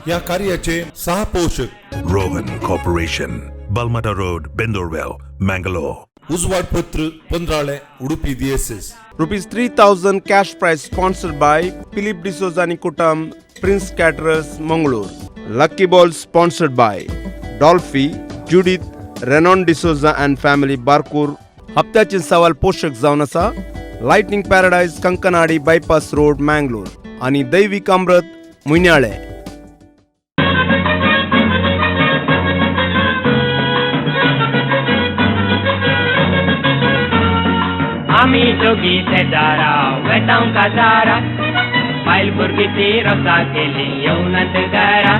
ह्या कार्याचे सह पोषक Rohan Corporation, Balmata Road, Bendurwell, Mangalore. उजवाडपत्र Pandrale Udupi DSS. Rupees 3,000 cash prize sponsored by Philip D'Souza आणि Kutam, Prince Caterers, Mangalore. Lucky Ball sponsored by Dolphy, Judith, Renon D'Souza and family, Barkur. हप्त्याचे सवाल पोषक जावन आसा lightning paradise, Kankanady bypass road, Mangalore आणि दैविक अमृत, मुयन्याळे. आमी दोगी शेजारा वेतांव काजारा, बायल भुरगीं ती रोसा केली येवनात घरा.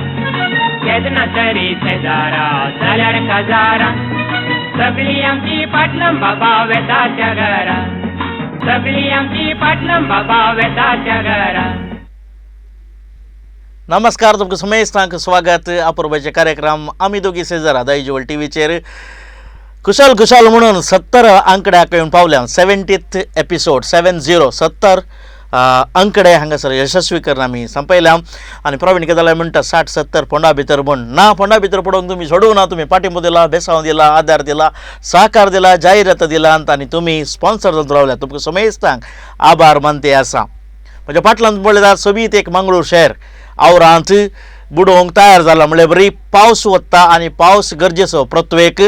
केन्ना तरी शेजारा जाल्यार काजारा, सगळीं आमची पाटलम बाबा वेता त्या घरा, सगळीं आमची पाटलम बाबा वेता त्या घरा. नमस्कार, तुमकां समेस्तांक स्वागत अपुरबायचे कार्यक्रम आमी दोगी शेजारा दायजवळ टीव्हीचेर. कुशाल कुशाल म्हणून 70 आंकड्याक येवन पावल्या. 70th episode, 70, 70 अंकडे हांगासर यशस्वी करून आमी संपयल्या. आनी प्रवीण केदाला म्हणटा 60-70 फोंडा भितर म्हण ना, फोंडा भितर पडोवंक तुमी सोडूंक ना. तुमी पाठिंबो दिला, बेसांव दिला, आदार दिला, सहकार दिला, जाहिरात दिला आनी तुमी स्पॉन्सर जावन रावल्या. तुमकां समेस्तांक आभार मानते आसा. म्हज्या फाटल्यान पळयतात सोबीत एक मंगळूर शहर आवरांत बुडोवंक तयार जाला. म्हणल्यार बरी पावस वता आनी पावस गरजेचो पृथ्वेक,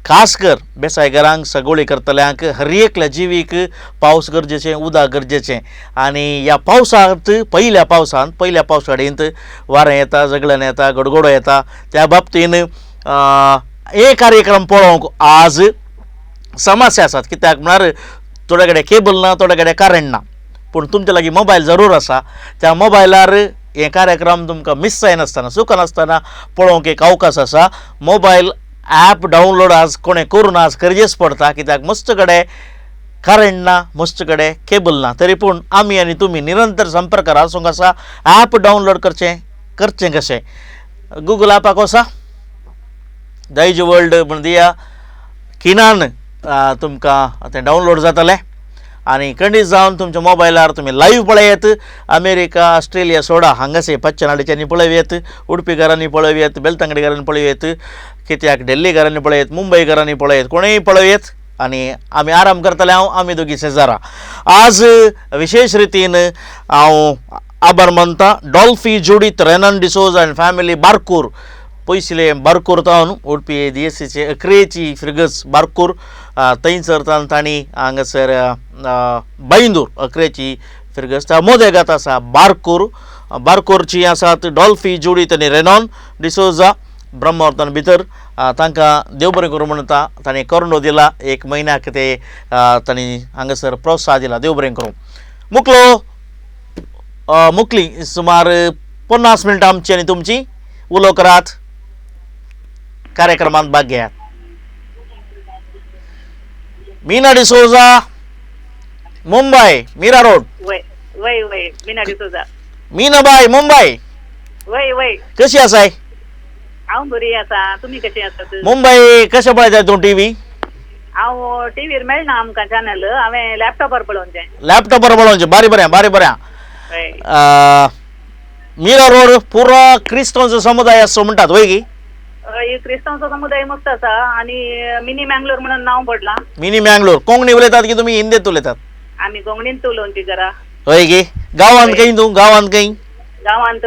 खास कर बेसायघरांक, सगोळी करतल्यांक, हर एकल्या जिवीक पावस गरजेचें, उदक गरजेचें. आनी ह्या पावसांत, पयल्या पावसांत, पयल्या पावसाडींत वारें येता, झगडण येता, गडगडो येता. त्या बाबतीन हे कार्यक्रम पळोवंक आज समस्या आसात. कित्याक म्हळ्यार थोडे कडेन केबल ना, थोडे कडेन करंट ना, पूण तुमच्या लागीं मोबायल जरूर आसा. त्या मोबायलार हे कार्यक्रम तुमकां मीस जायनासतना, चुकनासतना पळोवंक एक अवकाश आसा. मोबायल ॲप डावनलोड आज कोणें करून आज गरजेच पडटा, कित्याक मस्त कडेन करंट ना, मस्त कडेन केबल ना, तरी पूण आमी आनी तुमी निरंतर संपर्क आसूंक आसा. ॲप डावनलोड करचें, करचें कशें? गुगल ॲपाक वसा, दायज वर्ल्ड म्हण दिया, खिणान तुमकां तें डावनलोड जातलें आनी खंडीत जावन तुमच्या मोबायलार तुमी लायव्ह पळयात. अमेरिका, ऑस्ट्रेलिया सोडा, हांगासर पच्चनाडीच्यांनी पळोवयेत, उडपी घरांनी पळोवयेत, बेलतंगडी घरांनी पळोवयेत, कित्याक दिल्ली घरांनी पळयत, मुंबय घरांनी पळयत, कोणूय पळोवयेत. आनी आमी आराम करतले. हांव आमी दोगी शेजारा आज विशेश रितीन हांव आभार मानता Dolphy, Judith, Renan D'Souza and family, Barkur, पयसुले Barkur तावन उडपी डीएससीचे अक्रेची फिरगज बारकूर थंयसर तांणी हांगासर बैंदूर अक्रेची फिरगज त्या मोदेगात आसा बारकूर. बारकूरची आसात डॉल्फी, जुडीत आनी रेनॉन डिसोजा. ब्रह्मवर्तन भितर तांकां देव बरें करूं म्हणटा. तांणी करंडो दिला एक म्हयन्याक, ते तांणी हांगासर प्रोत्साहन दिला, देव बरें करूं. मुकलो मुकली सुमार 50 मिनटां आमची आनी तुमची. उलो करात, कार्यक्रमात भाग घेयात. मीना डिसोजा, मुंबय, मीरा रोड. वय वय वय, मीना डिसोजा. मीनाबाय, मुंबय. वय वय. कशी आसाय? हांव बरी आसा, तुमी कशी आसात? मुंबय कशें पळयताय तूं टीव्ही? हांव टीव्हीर मेळना आमकां चॅनल, हांवें लॅपटॉपार पळोवचें. लॅपटॉपार पळोवचें, बारी बरें, बारी बरें. वय. मीरा रोड पुरा क्रिस्तांवचो समुदाय आसचो म्हणटात, वय की? हय, क्रिस्तांवचो समुदाय मस्त आसा आनी मिनी मँगलोर म्हणून नांव पडलां. मिनी मँगलोर. कोंकणी उलयतात की तुमी हिंदीत उलयतात? आमी कोंकणींत उलोवची जरा. हय की? गांवांत खंय तूं, गांवांत खंय? गांवांत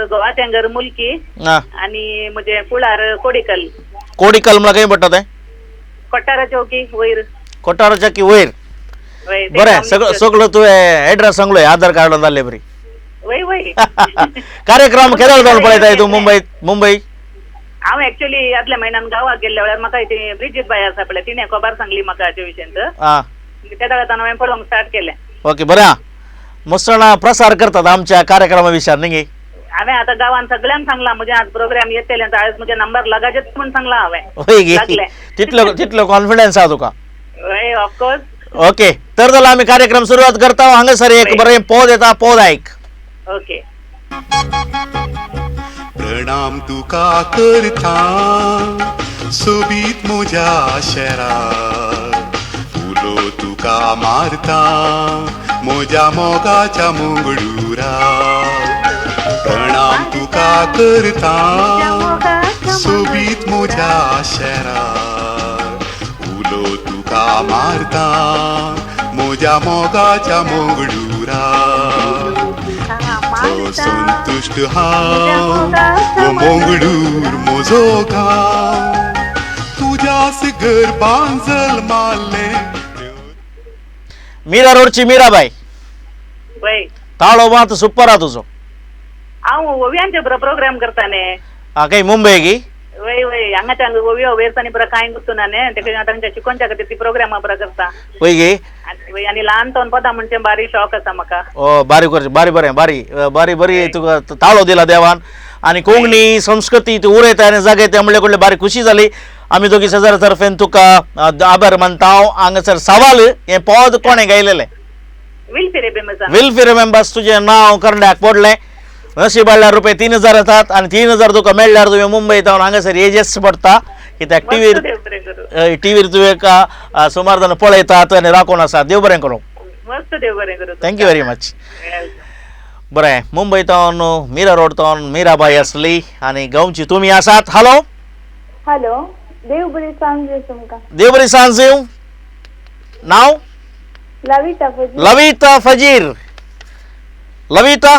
गोवाचें घर मुलकी आनी म्हजें कुळार कोडिकल. कोडिकल म्हळ्यार खंय पडटा तें? कोट्टारा चौकी वयर. कोट्टारा चौकी वयर. वय. बरें, सगळो सगळो तुवें एड्रेस सांगलो, आधार कार्ड जाल्ले बरी. वय वय. कार्यक्रम केदळ जावन पळयताय तूं मुंबय? मुंबय हांव एक्चुअली आदल्या म्हयन्यान गांवाक गेल्ल्या वेळार म्हाका ती ब्रिजीत बाय आसा पळय, तिणें खबर सांगली म्हाका हाचे विशयंत. त्या वेळार हांवें पळोवंक स्टार्ट केलें. ओके, बरें. मस्तणा प्रसार करतात आमच्या कार्यक्रमा विशयान न्ही? हांवें आतां गांवांत सगळ्यांक सांगलां, म्हजें आज प्रोग्राम येतलें, आज म्हजें नंबर लागाचेच म्हूण सांगलां हांवें. हय गे? लागलें. तितलो तितलो कॉन्फिडन्स आहा तुका? हय, ऑफकोर्स. ओके, तर जाल्यार आमी कार्यक्रम सुरवात करता. हांगासर एक बरें पद येता, पद आयक. ओके. प्रणाम तुका करता सोबीत म्हज्या शेरा, उलो तुका मारता म्हज्या मोगाच्या मुंगडुरा. प्रणाम तुका करता सोबीत म्हज्या शेरा उलो तुका मारता म्हज्या मोगाच्या मंगळूरा तो संतुश्ट हांव हो मंगळूर म्हजो गांव तुज्याच गर्भान जल्माल्लें. मीरा रोडची मीराबाई, वय ताळो मात सुपर हा तुजो. हांव ओव्यांचे पुरो प्रोग्राम करता न्ही. आं काही मुंबय गी? वय वय, हांगाच्या हांगा ओव्यो वेरसांनी पुरो कांय गुत्तू ना न्ही, तेका तांच्या शिकोवच्या खातीर ती प्रोग्रामां पुरो करता. वय गे? वय, आनी ल्हान तोन पदां म्हणचे बारीक शॉक आसा म्हाका. ओ बारी करचें, बारी बरें, बारी बारी बरी तुका ताळो दिला देवान आनी कोंकणी संस्कृती ती उरयता आनी जागयता म्हणले कडले बारी खुशी जाली. आमी दोगी शेजारा तर्फेन तुका आभार मानता. हांव हांगासर सवाल हें पद कोणें गायलेलें? विल्फी रिमेंबर्स. तुजें नांव करंड्याक पडलें. नशीब हाडल्यार रुपये 3000 येतात आनी 3000 तुका मेळ्ळ्यार तुवें मुंबय जावन हांगासर एजेस पडटा, कित्याक टिवीर टिवीर तुवें सुमार जाण पळयतात आनी राखून आसा. देव बरें करूं. Thank you very much. बरें, मुंबय तावन मीरा रोड तावन मीराबाई आसली आनी गांवची तुमी आसात. हॅलो हॅलो, देव बरी सांज तुमकां. देव बरी सांज. नांव? लविता फजीर. लविता फजीर. लविता,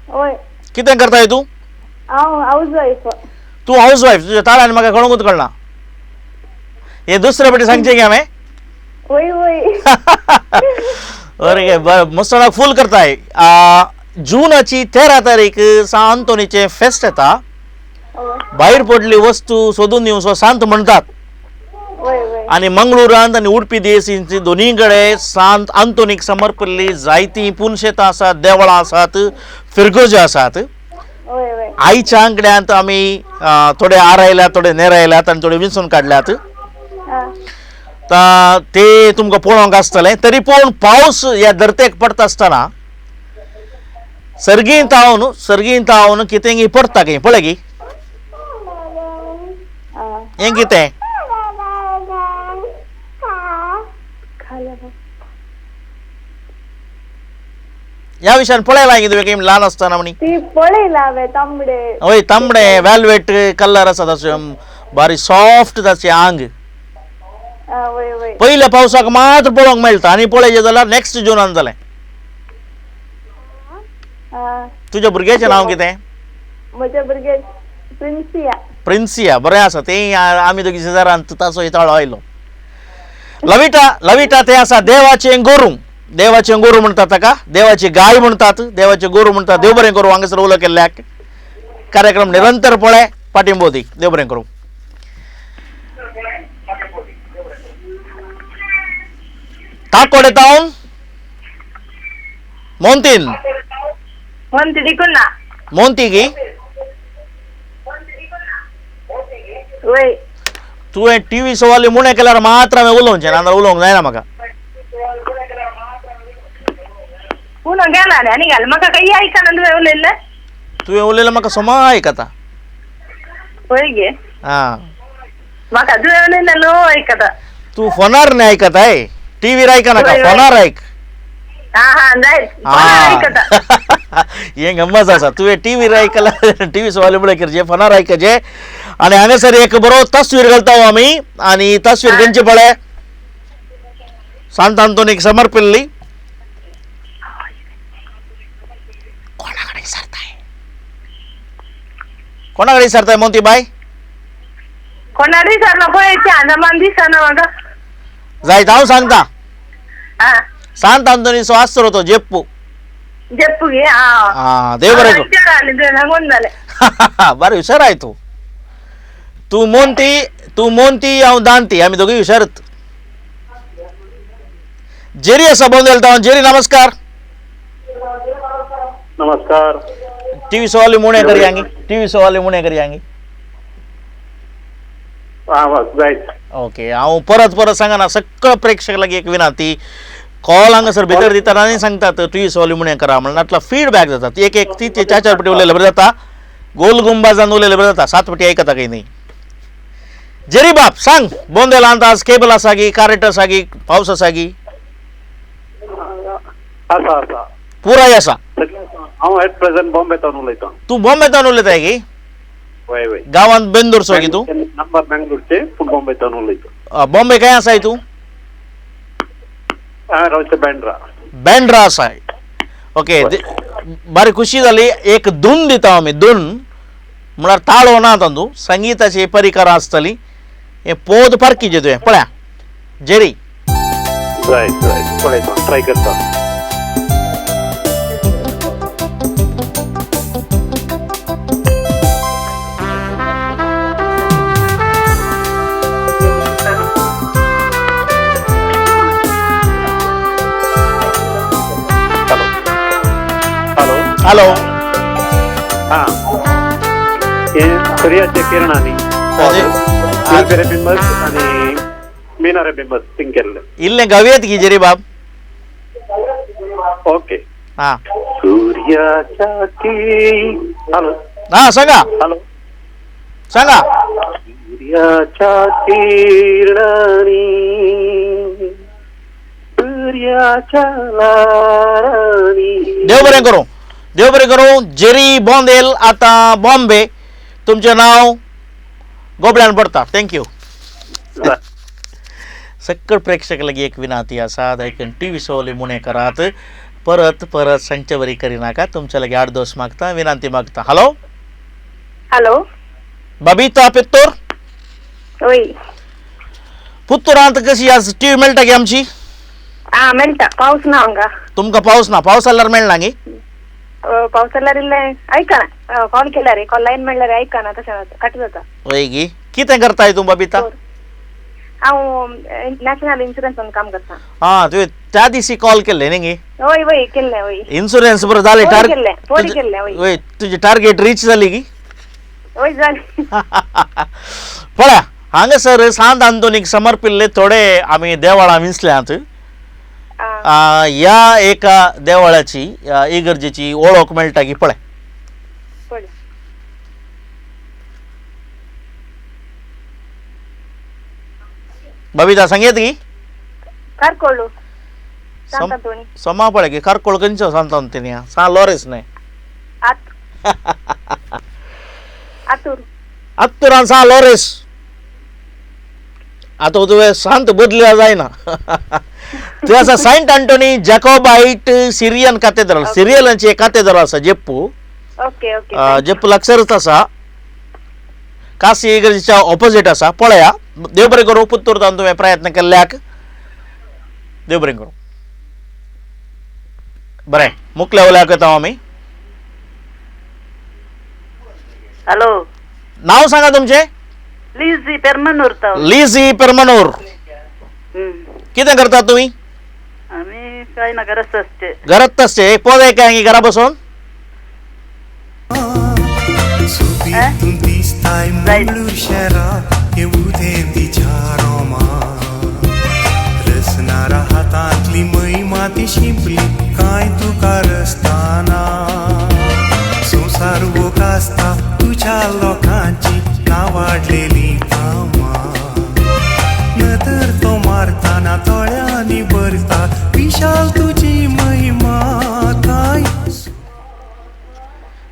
वय, कितें करताय तूं? हांव हावज वायफ. तूं हावज वायफ? तुज्या ताळ्यान म्हाका कळोंकूच कळना. हें दुसरे पटी सांगचें की हांवें? वय वय. बरें, बरें, मसणाक फूल करताय. जुनाची 13 तारीख सांत आंतोनीचें फेस्त येता. भायर पडली वस्तू सोदून दिवचो सांत म्हणटात. आनी मंगळुरांत आनी उडपी देसींची दोनी कडेन सांत आंतोनीक समर्पिल्ली जायतीं पुनशेतां आसात, देवळां आसात, फिरगोज्यो आसात. आयच्या आंकड्यांत आमी थोडे आरायल्यात, थोडे नेरायल्यात आनी थोडे विंचून काडल्यात. ते तुमकां पळोवंक आसतलें. तरी पूण पावस ह्या धरतेक पडटा आसतना सर्गींत तावन कितेंगी पडटा की पळय की हें कितें? ह्या विशयान पळयलां की तुवें ल्हान आसतना म्हणी? पळयलां तांबडे. हय, तांबडे वेल्वेट कलर आसा ताचो, बारीक सॉफ्ट ताचें आंग. पयल्या पावसाक मात्र पळोवंक मेळटा आनी पळयचें जाल्यार नेक्स्ट जुनान जालें. तुज्या भुरग्याचें नांव कितें? म्हज्या भुरग्याचें प्रिन्सिया. प्रिन्सिया, बरें आसा तें. आमी दोगी शेजारान ताचो ताळो आयलो. लविटा, लविटा तें आसा देवाचें गोरूं. देवाचें गोरूं म्हणटात ताका, देवाची गाय म्हणटात, देवाचें गोरूं म्हणटात. देव बरें करूं हांगासर उलो केल्ल्याक. कार्यक्रम निरंतर पळय, पाठिंबो दी. देव बरें करूं. ताकोडे तावन मोंतीन. मोंती गी तुवें टिवी सवाली मुणे केल्यार मात्र हांवें उलोवचें ना, जाल्यार उलोवंक जायना म्हाका. तुवें उलयलें म्हाका समा आयकता. तूं फोनार न्ही आयकताय, टिवीर आयकनाका, फोनार आयक. हें गम्मत आसा. तुवें टिवीर आयकल्यार टिवी सवाली मुळे करचें, फोनार आयकचें. आनी हांगासर एक बरो तस्वीर घालता आमी. आनी तस्वीर खंयची पळय? सांत आंतोनीक समर्पिल्ली. कोणा कडेन विचारताय? कोणा कडेन विचारताय मोती बाय? जायत हांव सांगता. सांत आंतोनीचो आसरो तो जेप्पू. देव बरें करूं. बरें हुशार I तूं. तूं मोंती, तूं मोंती, हांव दांती, आमी दोगूय हुशारत. जेरी आसा बोंदेल तावन. जेरी नमस्कार. नमस्कार. टीव्ही सवाली मुणे करी आंगी, टीव्ही सवाली मुणे करी आंगी. ओके, हांव परत परत सांगना, सगळं प्रेक्षक लागीं एक विनंती, कॉल हांगासर भितर दितना आनी सांगतात टीव्ही सवाली मुणे करा म्हणून, नातला फीडबॅक जातात. एक एक ती 4 4 पटी उलयलें बरें जाता, गोल गुंबाजान उलयलें बरें जाता, 7 पटी आयकता काही न्ही. जेरी बाप सांग, बोंदेलांत आज केबल आसा की कारेट आसा की पावस आसा की? आसा आसा. पुराय आसा. हांव एट प्रेझेंट बॉम्बे तावन उलयतां. तूं बॉम्बे तावन उलयताय की? वय वय. गांवांत बेंदूरचो की तूं? नंबर बेंगलोरचे पूण बॉम्बे तावन उलयता. बॉम्बे खंय आसाय तूं? हांवें रावचें बँड्रा. बँड्रा आसाय. ओके, बारी खुशी जाली. एक धून दिता आमी, धून म्हळ्यार ताळो ना तातूंत, संगिताची परिकरां आसतली. हें पोद पारकीचें तुवें पळया जेरी. रायट रायट, पळयता, ट्राय करता. हॅलो. हां, हे सूर्याचे किरणांनी बिंबस आनी मिनारे बिंबस सिंग केल्ले. इल्लें गावयेत की जेरी बाब? ओके. हां, सूर्याच्या की. हॅलो. हां सांगा. हॅलो सांगा. सूर्याच्या किरणांनी सूर्याच्या लारांनी. देव बरें करूं, देव बरें करूं. जेरी बोंदेल आतां बॉम्बे. तुमचें नांव गोबड्यान पडटा. Thank you. सकळ प्रेक्षक लागी एक विनंती आसा, देखून टी व्ही सोवली मुणे करात, परत परत सांगचे वरी करिनाका. तुमच्या लागीं आडदोस मागता, विनंती मागता. हॅलो. हॅलो. बबिता पित्तूर. वय. पुत्तुरांत कशी आज टी व्ही मेळटा की आमची? आं मेळटा. पावस ना हांगा. तुमकां पावस ना? पावस जाल्यार मेळना गी? पावस जाल्यार इल्लें आयकना. कॉल केल्यार कॉल लायन मेळ्ळ्यार आयकना, तशें कट जाता. वय गी. कितें करताय तूं बबिता? हांव नॅशनल इन्शुरन्सान काम करता. आं, तुवें त्या दिसी कॉल केल्ले न्ही गी? वय वय केल्लें. वय इन्शुरन्स बरें जालें? केल्लें. वय, तुजी टार्गेट रीच जाली की? वय जाली. पळया हांगासर सांत आंतोनीक समर्पिल्ले थोडे आमी देवळां विंचल्यांत. ह्या एका देवळाची इगर्जेची ओळख मेळटा की पळय. बबिता सांगयत की? कारकोळ. समा पळय की कारकोळ खंयचो सांत आंतोनी? सान लॉरेन्स न्हय? आत्तुरान सान लॉरेन्स. आतां तुवें सांत बदल्या जायना. थंय आसा Saint Anthony Jacobite Syrian cathedral. सिरियनाची एक कातेद्राल आसा जेप्पू. जेप्पू लागसरच आसा, कासी इगर्जेच्या ऑपोजीट आसा. पळया. देव बरें करूं. पुत्तूर तावन तुवें प्रयत्न केल्ल्याक देव बरें करूं. बरें, मुखल्या उलयाक वता आमी. हॅलो. नांव सांगा तुमचें? लिझी पेरमनूर. लिझी पेरमनूर. कितें करतात तुमी? आमी काय ना, घरात असते. घरात असते. एक पद काय घरा बसून? हातांतली महिमा ती शिंपली काय तुका रस्ताना. संवसार वोगासता तुज्या लोकांची नावाडलेली कामां. नदर तो मारताना दोळ्यांनी भरता विशाल तुजी महिमा काय.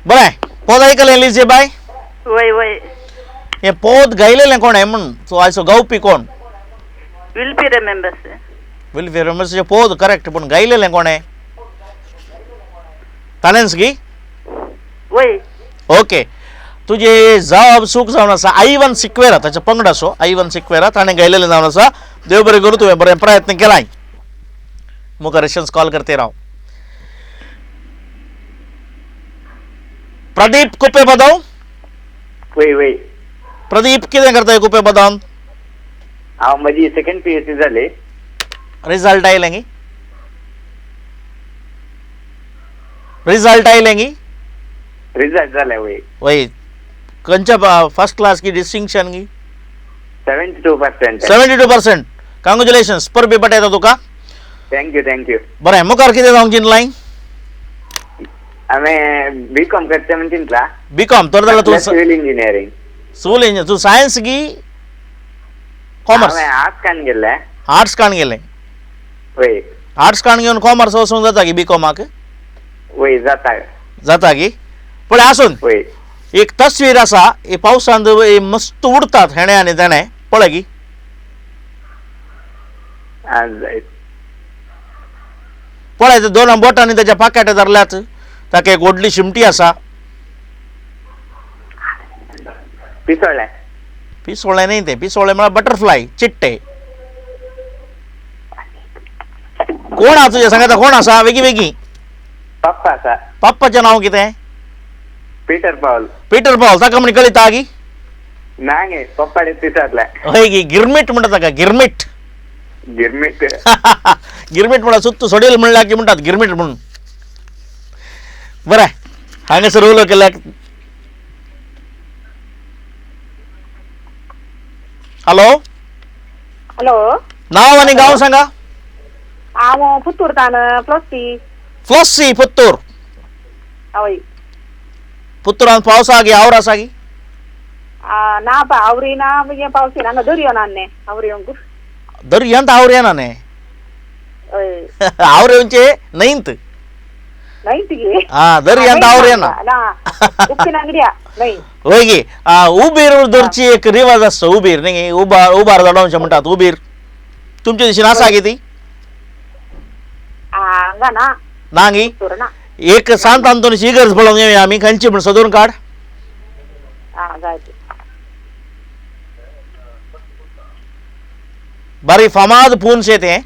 बरें, पद आयकलें लिझी बाय? वय वय. हें पद गायलेलें कोण हें म्हण सो आयचो गावपी कोण? विल्फी मेंबर्स. विल्फी मेंबर्सचें पद करेक्ट, पूण गायलेलें कोण हें? ताणेंच की? वय. ओके, तुजे जवाब चूक जावन आसा. आयवन सिक्वेरा ताच्या पंगडाचो आयवन सिक्वेरा ताणें गायलेलें जावन आसा. देव बरें करूं, तुवें बरें प्रयत्न केलाय. मुखार अशेंच कॉल करते राव. प्रदीप कुपे बदाव. वय वय. प्रदीप कितें करताय कुपे बदावन? हांव म्हजी सेकंड PSC जाली. रिजल्ट आयलें गी? रिजल्ट आयलें गी? रिजल्ट जालें वय. वय. खंयच्या फर्स्ट क्लास की डिस्टिंक्शन गी? 72%. 72%. कंग्रेच्युलेशन्स. परबी पटयता तुका. Thank you thank you. बरें, मुखार कितें जावंक चिंतलाय? हांवें बीकॉम करचें म्हूण चिंतलां. बीकॉम तर जाल्यार तूं सिवील इंजिनियरींग. Civil engineer. तूं सायन्स की कॉमर्स? हांवें आर्ट्स काडून गेल्लें. आर्ट्स काडून गेलें? वय. आर्ट्स काडून घेवन कॉमर्स वचूंक जाता की बीकॉमाक? वय जाता जाता की पळय आसून वय एक तस्वीर आसा ही पावसांत मस्त उडतात हेणे आनी तेणे पळय की पळय दोन बोटांनी तेच्या पाकेट धरल्यात ताका एक व्हडली शिमटी आसा पिसोळें पिसोळें न्ही तें पिसोळें म्हळ्यार बटरफ्लाय चिट्टे कोण आसा तुज्या सांगाता कोण आसा वेगीं वेगीं पप्पा आसा पप्पाचें नांव कितें पीटर पावल पीटर पावल ताका म्हण कळटा गी ना गे पप्पाडे विचारलें हय गी गिरमीट म्हणटा ताका गिरमीट गिरमीट गिरमीट म्हळ्यार सुत्त सोडील म्हणल्यार की म्हणटात गिरमीट म्हणून बरें हांगासर उलो केल्याक हॅलो हॅलो नांव आनी गांव सांगा हांव पुत्तूर तान फ्लॉसी फ्लॉसी पुत्तूर हय पुत्तुरान पावस आगी आवर आसा गी ना पा आवरी ना मागीर पावस येना हांगा दर्यो ना न्ही आवरी येवंक दर्यांत आवर येना न्ही हय आवर येवचे न्हंयंत न्हंयत गे आं दर्यांत आवर येना उक्ती नांगड्या न्हय हय गी उबीर धरची एक रिवाज आसता उबीर न्ही उबार उबार धाडोवचें म्हणटात उबीर तुमचे दिशेन आसा गी ती हांगा ना ना गी एक सांत आंतोनीची इगर्ज पळोवंक येवया आमी खंयची म्हण सोदून काड बारी फामाद पून शे तें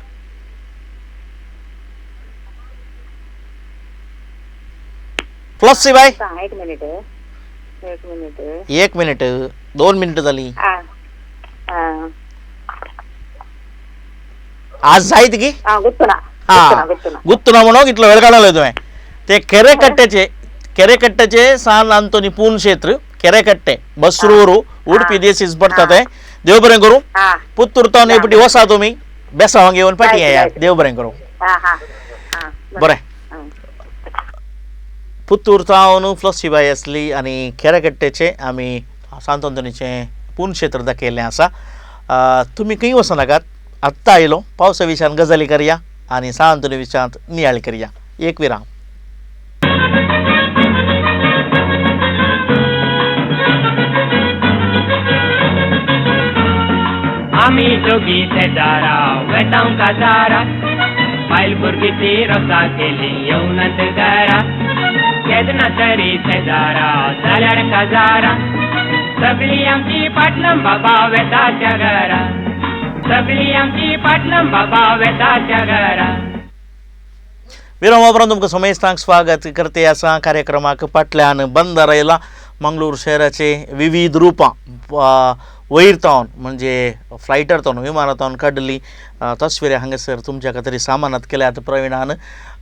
फ्लॉसी बाय एक मिनिट एक मिनिट एक मिनिट 2 मिनिट जाली आज जायत की गुत्तुना म्हणून इतलो वेळ काडलो तुवें ते केरेकट्ट्याचे केरेकट्ट्याचे सान आंतोनी पून क्षेत्र केरेकट्टे बसरूर उडपी देसीस पडटा ते देव बरें करूं पुत्तूर तावन एक वसा तुमी बेसांव घेवन फाटीं येयात देव बरें करूं बरें पुत्तूर तावन फ्लॉसी बाय आसली आनी केरेकट्ट्याचे आमी सांत आंतोनीचें पून क्षेत्र दाखयल्लें आसा तुमी खंय वचनाकात आत्तां आयलो पावसा विशयान गजाली करया आनी सांत आंतोनी विशयांत नियाळ करया एक विराम आमी दोगी शेजारा वेतांव काजारा बायल भुरगीं ती रोसा केली येवनात घरा केन्ना तरी शेजारा जाल्यार काजारा सगळीं आमची पाटलम बाबा वेता त्या घरा सगळीं आमची पाटलम बाबा वेता त्या घरा विरामा उपरांत तुमकां समेस्तांक स्वागत करते आसा कार्यक्रमाक फाटल्यान बंदर आयला मंगळूर शहराचे विविध रुपां वयर तावन म्हणजे फ्लायटार तावन विमानां तावन काडली तस्वीर हांगासर तुमच्या खातीर सामानात केल्यात प्रवीणान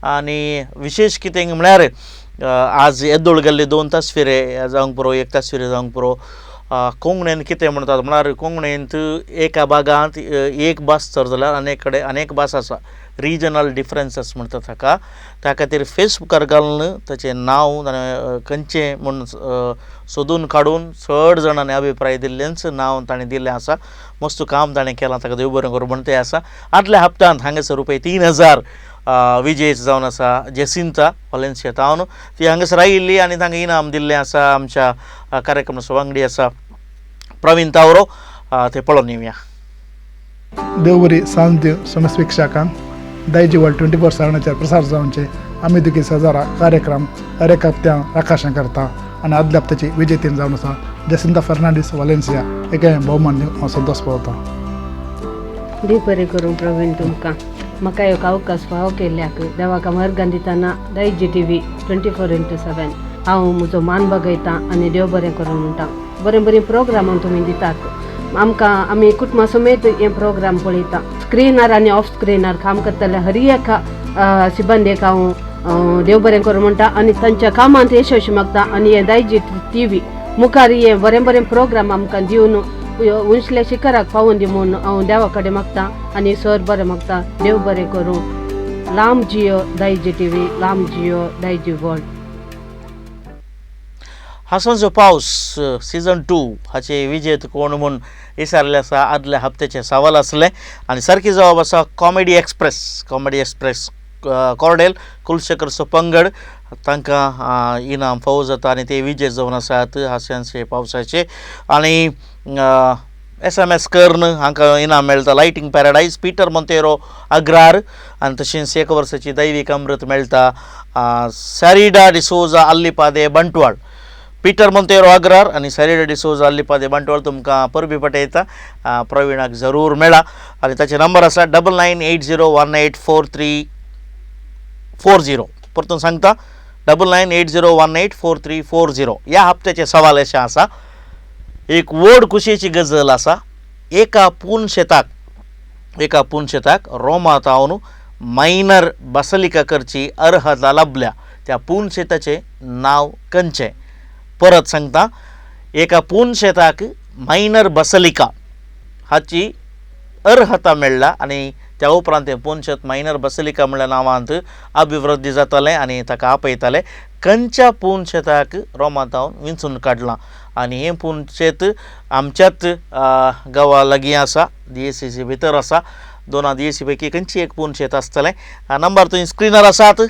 आनी विशेश कितें म्हळ्यार आज येदोळ गेल्ले 2 तस्वीरे जावंक पुरो एक तस्वीर जावंक पुरो कोंकणीन कितें म्हणटात म्हळ्यार कोंकणींत एका भागांत एक भास चड जाल्यार अनेक कडेन अनेक भास आसा रिजनल डिफरन्सीस म्हणटा ताका त्या खातीर फेसबुकार घालून ताचें नांव खंयचें म्हूण सोदून काडून चड जाणांनी अभिप्राय दिल्लेंच नांव ताणें दिल्लें आसा मस्त काम ताणें केलां ताका देव बरें करूं म्हण तें आसा आदल्या हप्त्यांत हांगासर रुपये 3000 विजयी जावन आसा जेसिंता वालेन्सिया तावन ती हांगासर आयिल्ली आनी तांकां इनाम दिल्लें आसा आमच्या कार्यक्रमाचो वांगडी आसा प्रवीण तावरो ते पळोवन येवया देवबरी सांज दिव समेस्त वीक्षकांक दायजी वर्ल्ड 24/7 प्रसार जावचे आमी दुखी सजारा कार्यक्रम हर एक हप्त्या आकाशां करता आनी आदल्या हप्त्याची विजेतीन जावन आसा जेसिंता फर्नांडीस वालेन्सिया एका भोवमान दिवन हांव संतोश पावता. देव बरें करूं प्रवीण तुमकां म्हाका एक अवकाश फावो केल्ल्याक देवाक मर्गान दितना दायजी टीव्ही 24x7 हांव म्हजो मान बगयता आनी देव बरें करूं म्हणटा. बरें बरें प्रोग्राम तुमी दितात आमकां आमी कुटुंबा समेत हे प्रोग्राम पळयता. स्क्रिनार आनी ऑफ स्क्रिनार काम करतले हर एका सिब्बंदेक हांव देव बरें करूं म्हणटा आनी तांच्या कामांत यशस्वी मागता आनी हे दायजी टीव्ही मुखार हे बरें बरें प्रोग्राम आमकां दिवन उंचल्या शिखराक पावून दी म्हूण हांव देवा कडेन मागता आनी सर बरें मागता. देव बरें करूं. लांब जियो दायजी टीव्ही, लांब जियो दायजी वर्ल्ड. हांसोचो पावस सीजन 2 हाचे विजेत कोण म्हूण विचारलें आसा आदल्या हप्त्याचें सवाल आसलें आनी सारकी जबाब आसा कॉमेडी एक्सप्रेस. कॉमेडी एक्सप्रेस कॉर्डेल कुलशेखरचो पंगड तांकां इनाम फावो जाता आनी ते विजय जावन आसात हास्यांचे पावसाचे. आनी SMS करून हांकां इनाम मेळटा. लायटींग पॅराडायज पीटर मोंतेरो अग्रार आनी तशेंच एक वर्साची दैवीक अमृत मेळटा सॅरिडा डिसोजा आल्लीपादे बंटवाळ. पीटर मोंतेरो अग्रार आनी सॅरिडा डिसोजा आल्लीपादे बंटवाळ तुमकां परबी पटयता. प्रवीणाक जरूर मेळा आनी ताचे नंबर आसा 9980184340. परतून सांगता 9980184340. ह्या हप्त्याचे सवाल अशें आसा. एक व्हड खुशयेची गजल आसा. एका पून शेताक रोमांत मायनर बसलिका करची अर्हता लाभल्या. त्या पून शेताचें नांव खंयचें? परत सांगता, एका पून शेताक मायनर बसलिका हाची अर्हता मेळ्ळा आनी त्या उपरांत तें पून शेत मायनर बसलिका म्हणल्या नांवांत अभिवृद्धी जातालें आनी ताका आपयताले. खंयच्या पून शेताक रोमांत विंचून काडलां आनी हें पून शेत आमच्याच गांवा लागीं आसा, DSC भितर आसा. दोना DSC पैकी खंयची एक पून शेत आसतलें. नंबर तुमी स्क्रिनार आसात,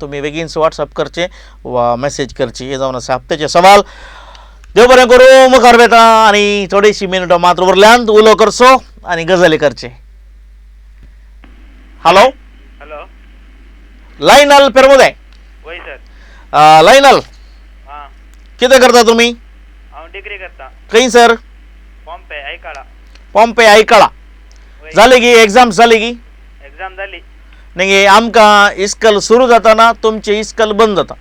तुमी बेगीन वॉट्सएप करचें वा मॅसेज करची. हें जावन आसा हप्त्याचें सवाल. देव बरें करूं. मुखार वेता आनी थोडीशीं मिनटां मात्र उरल्यांत. उलो करचो आनी गजाली करचे. Hello hello, Lionel Permude. वय सर. लायनल, हां, कितें करता तुमी? हांव डिग्री करता. खंय सर? पॉम्पे आयकाळा. पॉम्पे आयकाळा. जाली की एग्जाम? जाली की एग्जाम जाली. न्ही, आमकां इस्कल सुरू जाताना तुमचें इस्कल बंद जाता.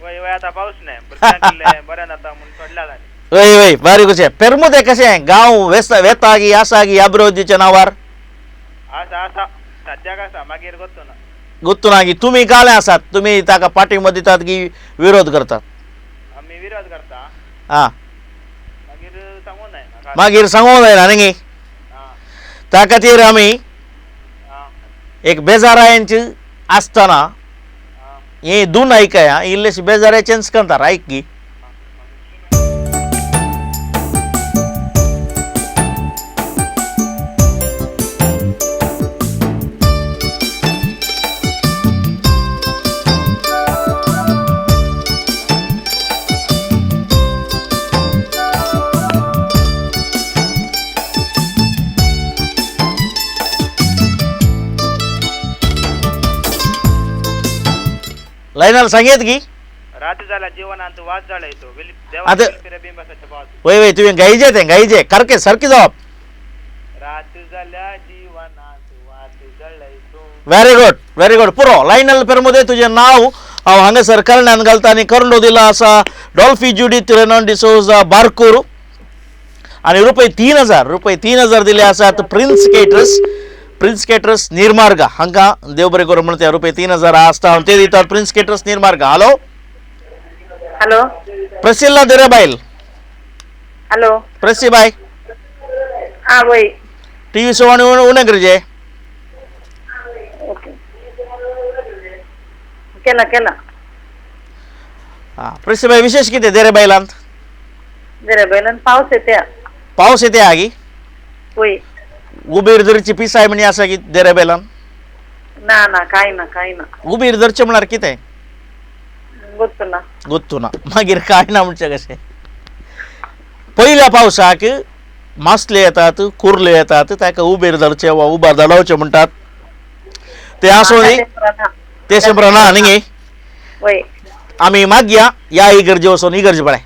वय वय, आतां पावस न्हय भुरग्यांक बरें जाता म्हूण सोडल्या तांणी. वय वय, बारीक कशें पेरमुदे कशें गांव वेता की आसा की अभिवृद्धीच्या नांवार? आसा आसा, सद्याक आसा, मागीर गोत्तू ना. गोत्तू ना की तुमी काले आसात, तुमी ताका पाठिंबो दितात की विरोध करतात? आमी विरोध करता. आं, मागीर सांगू जायना. मागीर सांगूंक जायना न्ही. त्या खातीर आमी एक बेजारायेंच आसतना हे दोन आयकया, इल्लेशे बेजारायचेंच करतात. आयक की लायनल सांगेत की रात जाला जीवनांत वाज जाळयतो. वय वय, तुवें गायजे तें गायजे सारकें सारकें जवाब. रात जाल्या जीवनांत वाज जळयतो. Very good very good. पुरो लायनल पेरमुदे, तुजें नांव हांव हांगासर करण्यान घालता आनी करंडो दिला आसा डॉल्फी जुडीथ रेनॉन डिसोजा बारकूर आनी रुपये 3000, रुपये 3000 दिले आसात प्रिन्स केटरस, प्रिन्स केटरस निर्मार्ग हांकां देव बरें करूं म्हणून रुपये 3000 आसता ते दितात Prince Caterers Nirmarga. Hello hello, Priscilla देरेबायल. Hello प्रेसी बाय. हां वय, टीव्ही सो उणें करचें. ओके, केला केला. हां प्रेसी बाय, विशेष कितें देरेबायलांत? देरेबायलांत पावस येते. पावस येते आगी? वय. उबीर धरची पिसाय म्हणी आसा की देरेबेलान? ना ना, काय ना काय ना. उबीर धरचें म्हळ्यार कितें? गोत्तू ना. गोत्तू ना, मागीर काय ना म्हणचें कशें? पयल्या पावसाक मासले येतात, कुर्ले येतात, ताका उबेर धरचें वा उबार धाडावचें म्हणटात ते आसूं न्ही, ते शंबर ना न्ही. आमी मागया ह्या इगर्जे वचून इगर्ज पळय.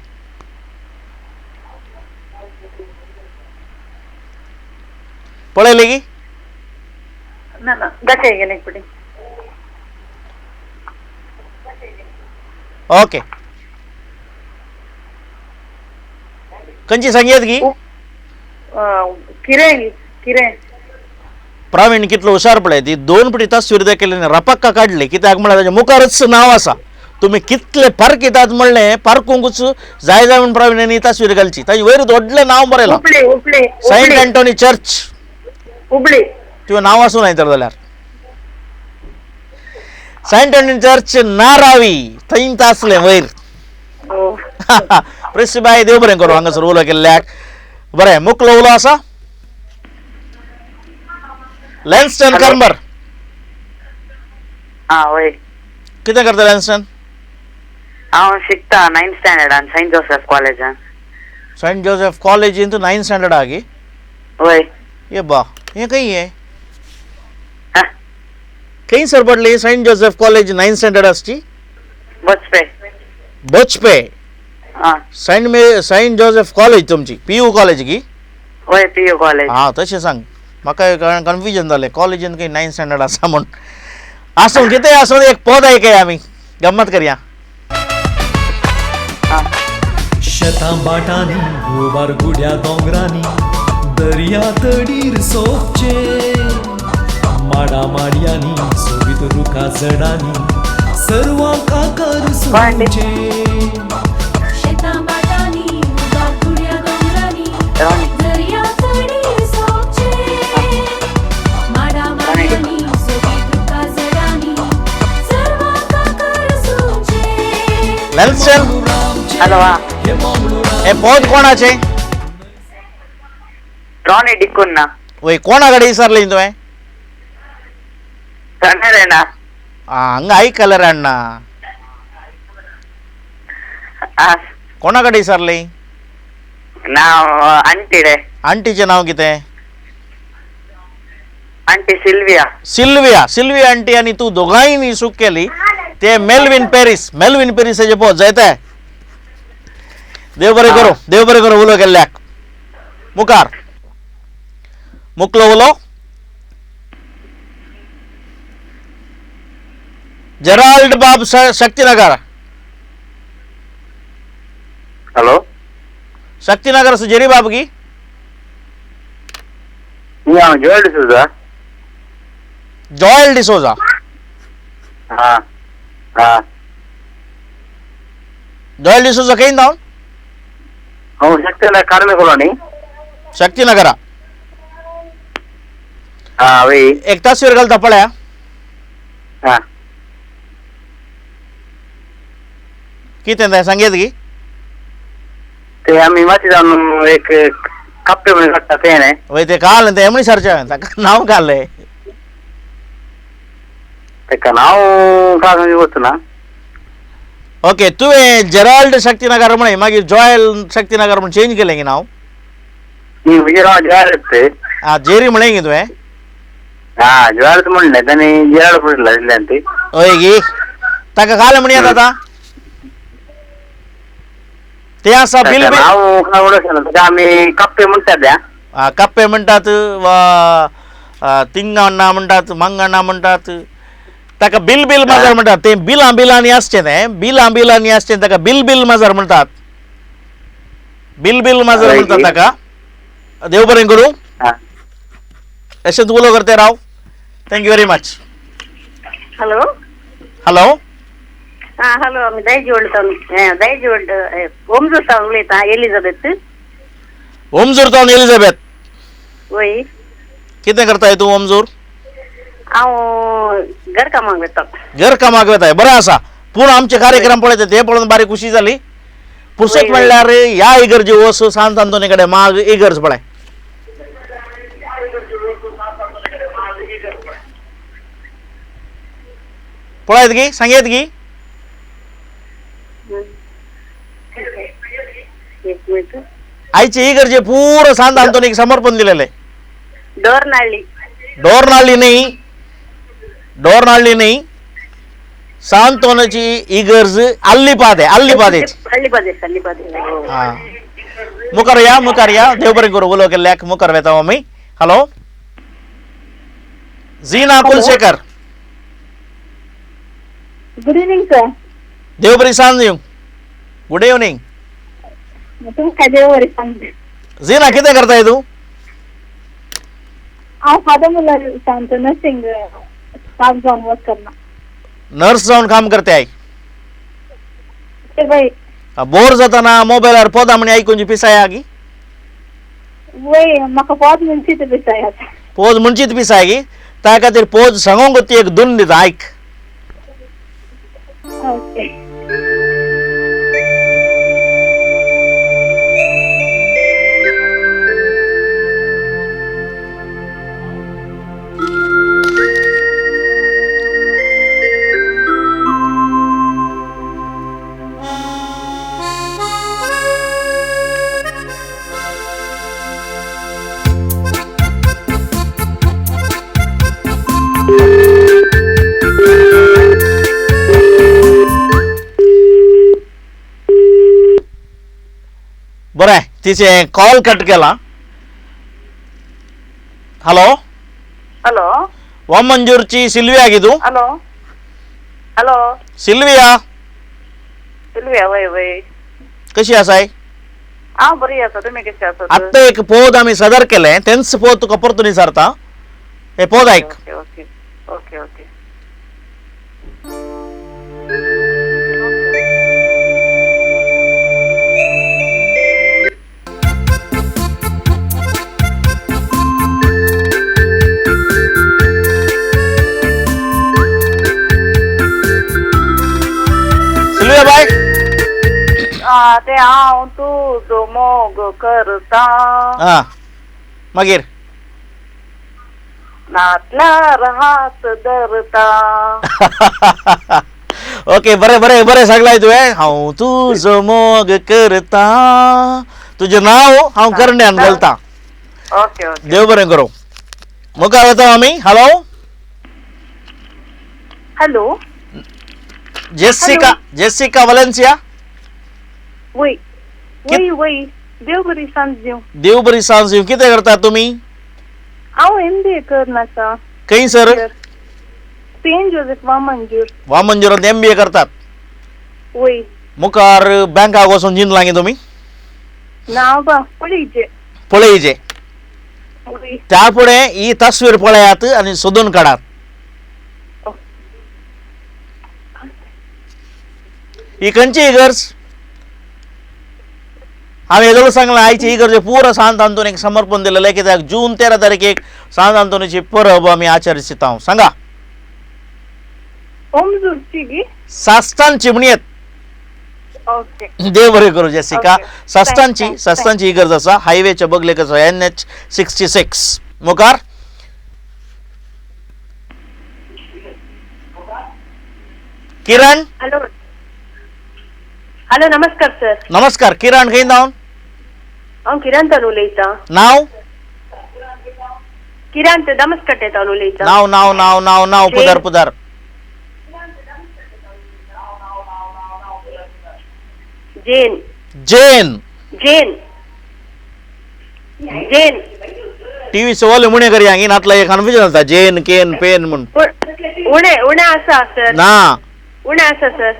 पळयलें की? ना ना, दाखय गेले एक पटी. ओके, खंयची सांगयात की? किरें किरें प्रवीण कितलो हुशार पळय, ती दोन पटी तस्वीर दाखयली रपक्का काडली कित्याक म्हळ्यार ताच्या मुखारच नांव आसा. तुमी कितले पारखितात म्हणलें पारखूंकूच जाय जाय म्हूण प्रवीणान ही तस्वीर घालची. ताजे वयर व्हडलें नांव बरयलां, सेंट एंटोनी चर्च हुबळी. तुवें नांव आसूं नाय तर जाल्यार सेंट एंटोनी चर्च नारावी थंय आसलें वयर. प्रेसीबाय देव बरें करूं हांगासर उलो केल्ल्याक. बरें, मुकलो उलो आसा लॅन्स्टन करमर. आं वय, कितें करता लॅन्स्टन? हांव शिकता नायन्थ स्टँडर्डान सेंट जोसेफ कॉलेजान. सेंट जोसेफ कॉलेजीन तूं नायन्थ स्टँडर्डाक गी? वय. ये बा, हें खंय हें? खंय सर पडली Saint Joseph college ninth standard आसची? बचपे. बचपे. आं. सेंट जोसेफ कॉलेज तुमची पी यू कॉलेज गी? वय, पी यू कॉलेज. आं, तशें सांग, म्हाका कन्फ्युजन जालें कॉलेजीन खंय नायन्थ स्टँडर्ड आसा म्हूण. आसूं, कितेंय आसूं, एक पद आयकया आमी, गम्मत करया. शेतां भाटांनी उबार गुड्या दोंगरांनी दर्या तडीर सोबचे माडा माडयांनी सोबीत रुखा झडांनी सर्वांक आकार सोबचे. शेतां भाटांनी उबार गुड्या दोंगरांनी दर्या तडीर सोबचे माडा माडयांनी सोबीत रुखा झडांनी सर्वांक आकार सोबचे. नेल्सन. हॅलो. हे पद कोणाचे? रॉनी डिकुन्हा. वय, कोणा कडेन विचारलें तुवें? ना. हांगा आयकलें रे अण्णा. कोणा कडेन विचारलें? नांव आंटी रे. आंटीचें नांव कितें? Aunty Sylvia. Sylvia, Sylvia aunty आनी तूं दोगांयनी चूक केली. ते मेल्विन पॅरीस, मेल्विन पॅरीसाचें पद जायते. देव बरें करूं, देव बरें करूं उलो केल्ल्याक. मुखार मुकलो उलो जेराल्ड बाब शक्तिनगर. हॅलो. शक्तिनगर सु जेरी बाब की? हांव जोएल डिसोजा. जोएल डिसोजा. हां हां. जोएल डिसोजा खंय जावन? हांव शक्तिनगर कार्मे कॉलोनी. शक्तिनगरा. हां वय. एक तस्वीर घालता पळया. हां. कितें तें सांगयत की? ते आमी माती जावन एक कप्पे म्हणून काडटा तें न्ही? वय, तें काल तें म्हण सारचें ताका नांव घालें. ताका नांव कांय वचना. ओके, तुवें जेराल्ड शक्तिनगर म्हळें, मागीर जोएल शक्तिनगर म्हूण चेंज केलें की नांव? जोएल. आं, जेरी म्हळें की तुवें? हां, जोएलच म्हणलें तांणी, जेराल्ड म्हणलें ती. हय गी, ताका काल म्हणयात आतां ते आसा बिल. नांव आमी कप्पे म्हणटात. आं, कप्पे म्हणटात वा तिंगाण्णा म्हणटात, मंगण्णा म्हणटात. ताका बिल बिल माजार म्हणटात. ते बिलां बिलांनी आसचें, तें बिलां बिलांनी आसचें, ताका बिल बिल माजार म्हणटात. बिल बिल माजार म्हणटात ताका. देव बरें करूं. अशेंच उलो करते राव. Thank you very much. Hello. Hello. आं हॅलो, आमी दायजी सावन, दायजी ओमजूर सावन उलयता, एलिझाबेथ. ओमजूर सावन एलिझाबेथ. वय. कितें करताय तूं ओमजूर? हांव घरकामाक वता. घरकामाक वताय, बरें आसा. पूण आमचे कार्यक्रम पळयता ते पळोवन बारीक खुशी जाली. पुर्सत म्हणल्यार ह्या इगर्जे वच, सांत आंतोनी कडेन माग, इगर्ज पळय. पळयत गी, सांगयत गी? आयचे इगर्जे पुरो सांत आंतोनीक समर्पण दिलेले. डोरनाळ्ळी. डोरनाळ्ळी न्ही, डोरनाळ्ळी न्ही, सांतोनाची इगर्ज अल्लिपादे, अल्लिपादेची. हां, मुखार या, मुखार या. देव बरें करूं उलो केल्ल्याक. मुखार वेता आमी. Hello, Jeena Kulshekar. Good evening sir. देव बरी सांज दिवं. Good evening. तुमकां देव बरी सांज. झिना, कितें करताय तूं? हांव फादर मुलर सांगता, नर्सिंग स्टाफ जावन वर्क करना. नर्स जावन काम करताय? बाय. बोर जाताना मोबायलार पदां म्हणी आयकून पिसाय गी? वय, म्हाका पोद म्हणचीत पिसाय आतां. पोज म्हणचीत पिसाय गी, त्या खातीर पोज सांगूंक ती एक धून दिता, आयक. ओके. बरें तिचें कॉल कट केला. हॅलो हॅलो वामंजूरची सिल्विया गी तूं? हॅलो हॅलो सिल्विया सिल्विया वय वय कशी आसाय? हांव बरी आसा, तुमी कशी आसात? आत्तां एक पोद आमी सदर केलें तेंच पोद तुका परतून विचारता, हे पोद आयक. Okay okay okay. Sylvia बाय ते हांव तुजो मोग करता मागीर नातल्यार हात धरता. ओके बरें बरें बरें सांगलाय तुवें. हांव तुजो मोग करता तुजें नांव हांव करण्यान घालता. ओके ओके देव बरें करूं. मुखार वता आमी. Hello hello Jessica, Jessica Valencia. वय वय वय देव बरी सांज दिवं. देव बरी सांज दिवं. कितें करता तुमी? हांव MBA करन आसा. खंय सर? Saint Joseph Vamanjoor. वामंजूरांत MBA करतात? वय. मुखार बँकाक वचून जिनलां गे तुमी? ना बा पळयचे. पळयचे. त्या फुडें ही तस्वीर पळयात आनी सोदून काडात. ही खंयची इगर्ज? हांवें येदोळ सांगलां आयची इगर्जे पुरो सांत आंतोनीक समर्पण दिलेलें कित्याक जून 13 तारखेक सांत आंतोनीची परब आमी आचरिता. सांगा. सास्तानची म्हणयेत. देव बरें करूं जेसिका. सास्तानची, सास्तानची इगर्ज आसा हायवेच्या बगलेक आसा NH 66. मुखार किरण. हॅलो हॅलो नमस्कार सर. नमस्कार किरण, खंय जावन? हांव किरण तान उलयतां. नांव? किरण दमसकट्टे तान उलयतां. नांव नांव नांव नांव नांव पुदर पुदर. Jane Jane Jane Jane. टीव्हीचो वॉल्यूम उणें करया गी नातल्यार एक कन्फ्युजन जाता. जेन केन पेन म्हूण उणें उणें आसा सर. ना उणें आसा सर.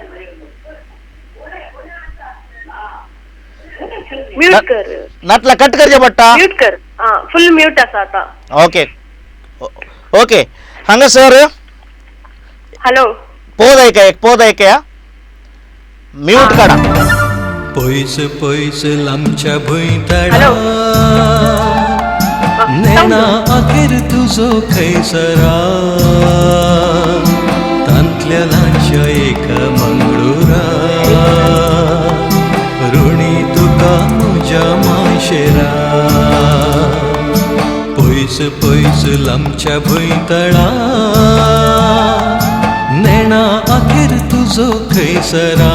म्यूट कर नातला कट करचे पडटा. म्यूट कर. फुल म्यूट आसा आता. ओके ओके हांगा सर. हॅलो पोद ऐका, एक पोद ऐका, म्यूट काडा. पयस पयस लांबच्या भुंयतडा नेणा अखेर तुजो खंयसरा तांतल्या ल्हानशा एका मंगळुरा ऋणी तुका म्हज्या माशेरा. पयस पयस लांबच्या भुंयतळा नेणा अखेर तुजो खंयसरा.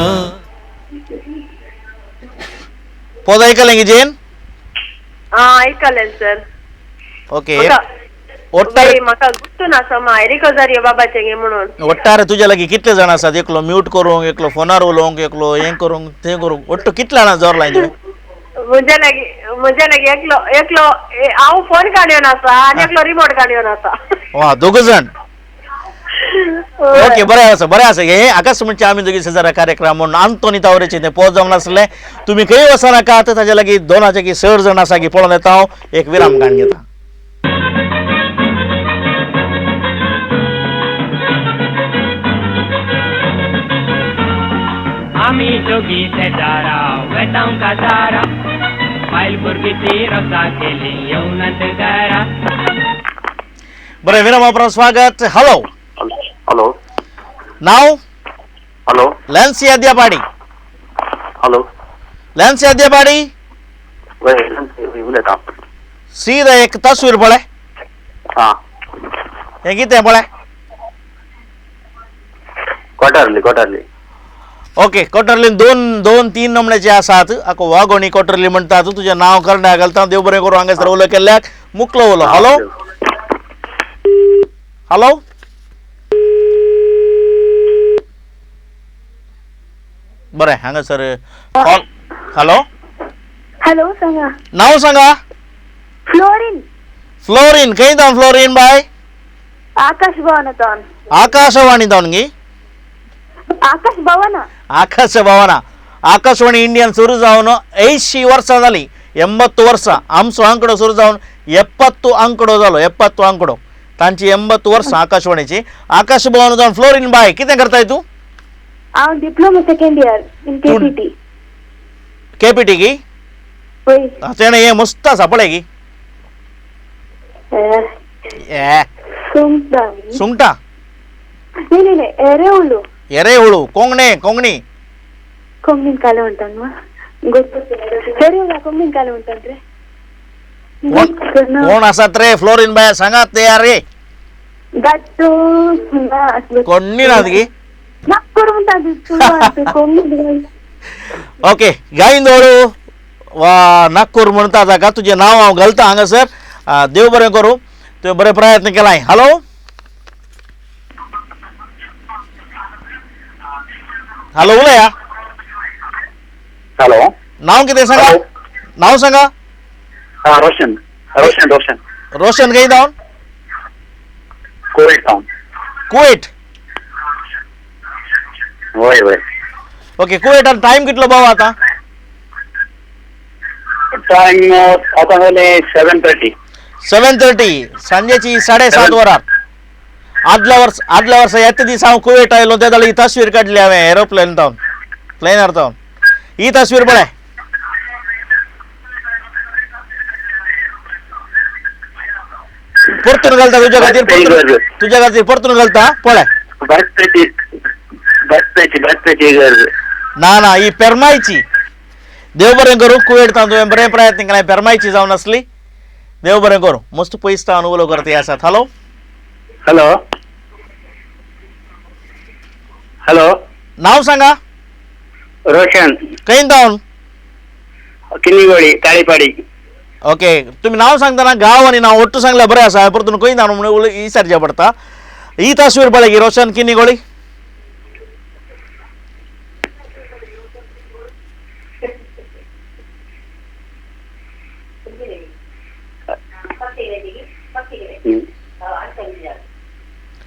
पोद ऐकलें गी जेन? आयकलें सर. ओके ओट्टारे म्हाका गुत्तून आसा मा एरिक बाबाचें गे म्हणून. ओट्टारे तुज्या लागीं कितले जाण आसात? एकलो म्यूट करूंक, एकलो फोनार उलोवंक, एकलो हें करूंक तें करूंक, ओट्टू कितले जाणां जोर लायन तुवें? म्हज्या लागीं म्हज्या लागीं एकलो एकलो हांव फोन काडयोन आसा आनी एकलो रिमोट काडयोन आसा. वा दोग जाण. ओके बरें आसा बरें आसा. हे आकाशवाणीचे आमी दोगी शेजारा कार्यक्रम म्हणून आंतोनी तावरेचे तें पोज जावन आसलें. तुमी खंय वचनाकात, ताज्या लागीं दोनाचे की चड जाण आसा की पळोवन येता हांव. एक विराम काडून घेता. आमी दोगी शेजारा वेतांव काजारा बायल भुरगीं ती रोसा केली येवनात घरा. बरें विराम उपरांत स्वागत. हॅलो हॅलो नाव? हॅलो लॅन्सी अद्यापाडी. हॅलो लॅन्सी अद्यापाडी. वय उलयता. सीधा एक तस्वीर पळय. हां हें कितें पळय? कोटरली. कोटरली. ओके कोटरली दोन दोन तीन नमण्याचे आसात. आको वागोणी कोटरली म्हणटात. तुजें नांव करण्या घालता. देव बरें करूं हांगासर उलो केल्ल्याक. मुकलो उलो. हॅलो हॅलो बरें हांगासर कॉल. हॅलो हॅलो सांगा. नाव सांगा. फ्लोरीन. फ्लोरीन खंय जावन फ्लोरीन बाय? आकाश भवनांत. आकाशवाणी जावन गी? आकाश भवन. आकाश भवन. आकाशवाणी इंडियन सुरू जावन 80 वर्सां जालीं. 80 वर्सां आमचो आंकडो सुरू जावन 70 आंकडो जालो. 70 आंकडो तांची 80 वर्सां आकाशवाणीची. आकाश भवन जावन फ्लोरीन बाय कितें करताय तूं? हांव diploma second year in KPT. KPT की? वय. तेणें हें मस्त आसा पळय की. सुंगटां. सुंगटां? न्ही न्ही न्ही एरेहुळू. एरेहुळू कोंगणे कोंगणी. कोंगणीन काले म्हणटा न्हू? एरेहुळा कोंगणीन काले म्हणटात रे. कोण आसात रे फ्लोरीन बाय सांगात ते रे. गाट्टो कोणी नात की? नागपूर म्हणटात कोंगणी. ओके गायंदोळू वा नागपूर म्हणटा जाका तुजें नांव हांव घालता हांगासर. देव बरें करूं, तुवें बरे प्रयत्न केलाय. हॅलो हॅलो उलया. हॅलो नाव कितें सांगा? नाव सांगा. रोशन. रोशन. रोशन. रोशन खंय जावन? कुवेट टावन. कुवेट? वय वय. ओके कुवेटान टायम कितलो बाबा आतां? टायम आतां जालें 7:30. 7:30 सांजेची 7:30 वरार. आदल्या वर्स आदल्या वर्सा येता दीस हांव कुवेट आयलो ते जाल्यार ही तस्वीर काडली हांवें एरोप्लेन जावन प्लेनार जावन. ही तस्वीर पळय. परतून घालता तुज्या खातीर, तुज्या खातीर परतून घालता पळय. ना ना ही पेरमायची. देव बरें करूं कुवेट तावन तुवें बरें प्रयत्न केलां. पेरमायची जावन आसली. देव बरें करूं. मस्त पयस तावन उलो करता आसात. हॅलो हॅलो हॅलो नाव सांगा. रोशन. खंय जावन? किन्नीगोळी ताळीपाडी. ओके तुमी नाव सांगतना गांव आनी नाव ಒಟ್ಟು सांगल्यार बरें आसा. परतून खंय जावन म्हणून विचारचें पडटा. ही तस्वीर पळय की रोशन किन्नीगोळी.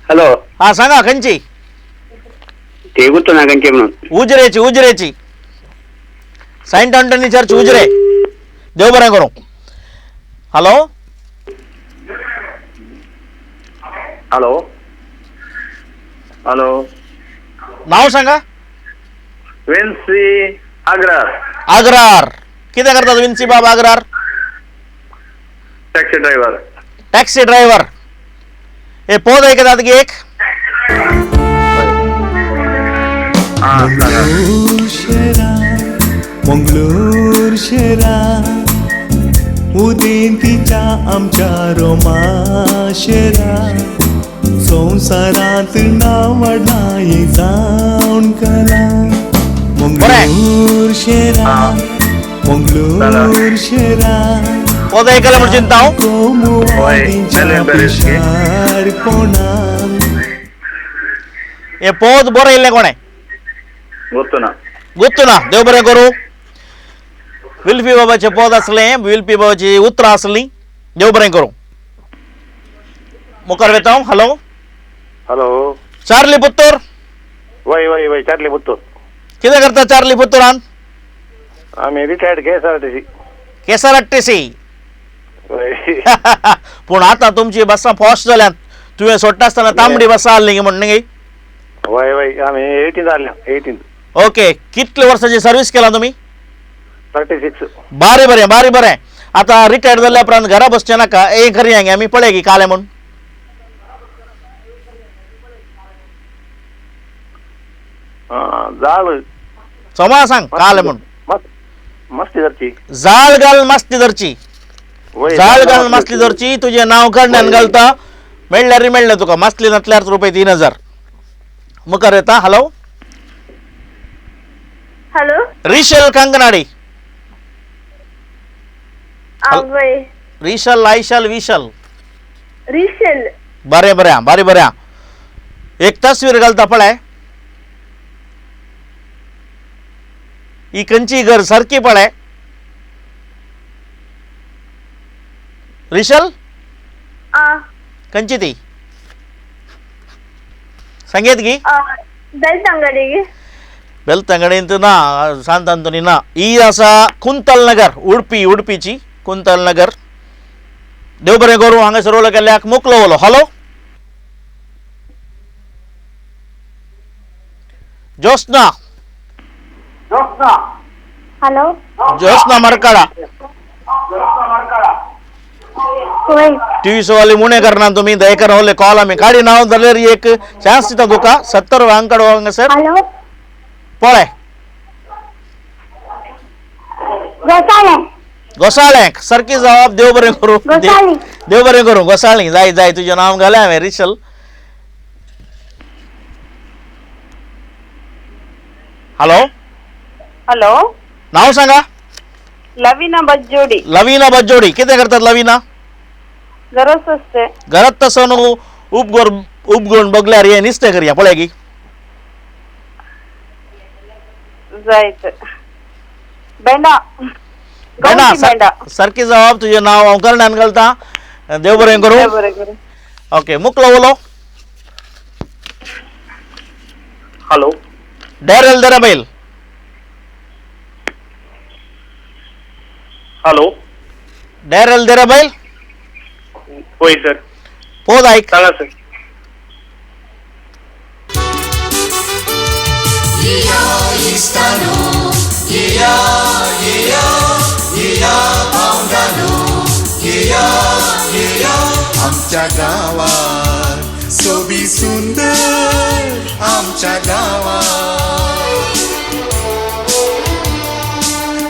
हॅलो हा सांगा खंयची? ते गुत्तो ना खंयची म्हणून? उजरेची. उजरेची सेंट अँटनी चर्च उजरे. देव बरें करूं. हॅलो हॅलो हॅलो नाव सांगा. विन्सी आग्रार. आग्रार कितें करतात विन्सी बाब Agrar? Taxi driver. Taxi driver. हे पोद ऐकतात की एक? मंगळूर शेरा उदेंतीच्या आमच्या रोमा शेरा संवसारांत नांव वाडलां जावन कला. मंगळूर शेरा मंगळूर शेरा पोद ऐकलं म्हण चिंता हांव. हे पोद बरें येयल्लें कोणें? गुत्तुना. गुत्तुना. देव बरें करूं. विल्फी बाबाचें पद आसलें, विल्फी बाबाची उतरां आसलीं. देव बरें करूं. मुखार वेता हांव. Hello hello Charlie Puttur. वय वय वय चार्ली पुत्तूर. कितें करता चार्ली पुत्तूरान? आमी रिटायर्ड KSRTC. KSRTC. पूण आतां तुमची बसां फॉस्ट जाल्यात. तुवें सोडटा आसतना तांबडी बसां आहली म्हण न्ही? वय वय आमी 18 जाल्या 18. ओके कितले वर्सांची सर्वीस केला तुमी? 36. बारी बरें बारी बरें. आतां रिटायर्ड जाल्या उपरांत घरा बसचें नाका. एक खरी हांगे आमी पळय की कालें म्हूण. जाळ समा सांग कालें म्हूण. मस्ती धरची. जाळ घाल मस्ती धरची. जाळ घाल मासली धरची. तुजें नांव कडल्यान घालता. मेळ्ळ्यार मेळ्ळें तुका. मासली नासल्यार रुपये 3000. मुखार येता. Hello hello Rishal Kanganady. रिशल आयशल विशल रिशल. बरें बरें बरें बरें. एक तस्वीर घालता पळय. ही खंयची घर सारकी पळय. रिशल खंयची ती सांगेत की बेलतंगडी बेलतंगडींत ना सांत आंतोनी ना. ही आसा कुंतल नगर उडपी उडपीची कुंतल नगर. देव बरें करूं हांगासर उलो केल्ल्याक मुकलो उलो. Hello Jyotsna. Hello Jyotsna Markada. TV सोवाली मुणे करना तुमी दयकर होले कॉल आमी काडी नाव जाल्यार एक चान्स दिता तुका 70 आंकडो हांगासर. हॅलो पळय गोसाळें सारकी जबाब. देव बरें करूं देव बरें करूं. गोसाळी जाय जाय तुजें नांव घालें हांवें रिशल. हॅलो हॅलो नाव सांगा. लवीना बज्जोडी. लवीना बज्जोडी कितें करतात लवीना? घरात असते. घरात तसो न्हू उपगोर उपगोण बगल्यार हे नुस्तें करया पळय की जायत बेंडा बेंडा सारकी जबाब. तुजें नांव हांव करण्यान घालता. देव बरें करूं. ओके मुकलो उलो. Hello Daryl दराबैल. Hello Daryl दराबैल. होय सर. पोद ऐक सांगा सर. आमच्या गावात सोबी सुंदर आमच्या गावात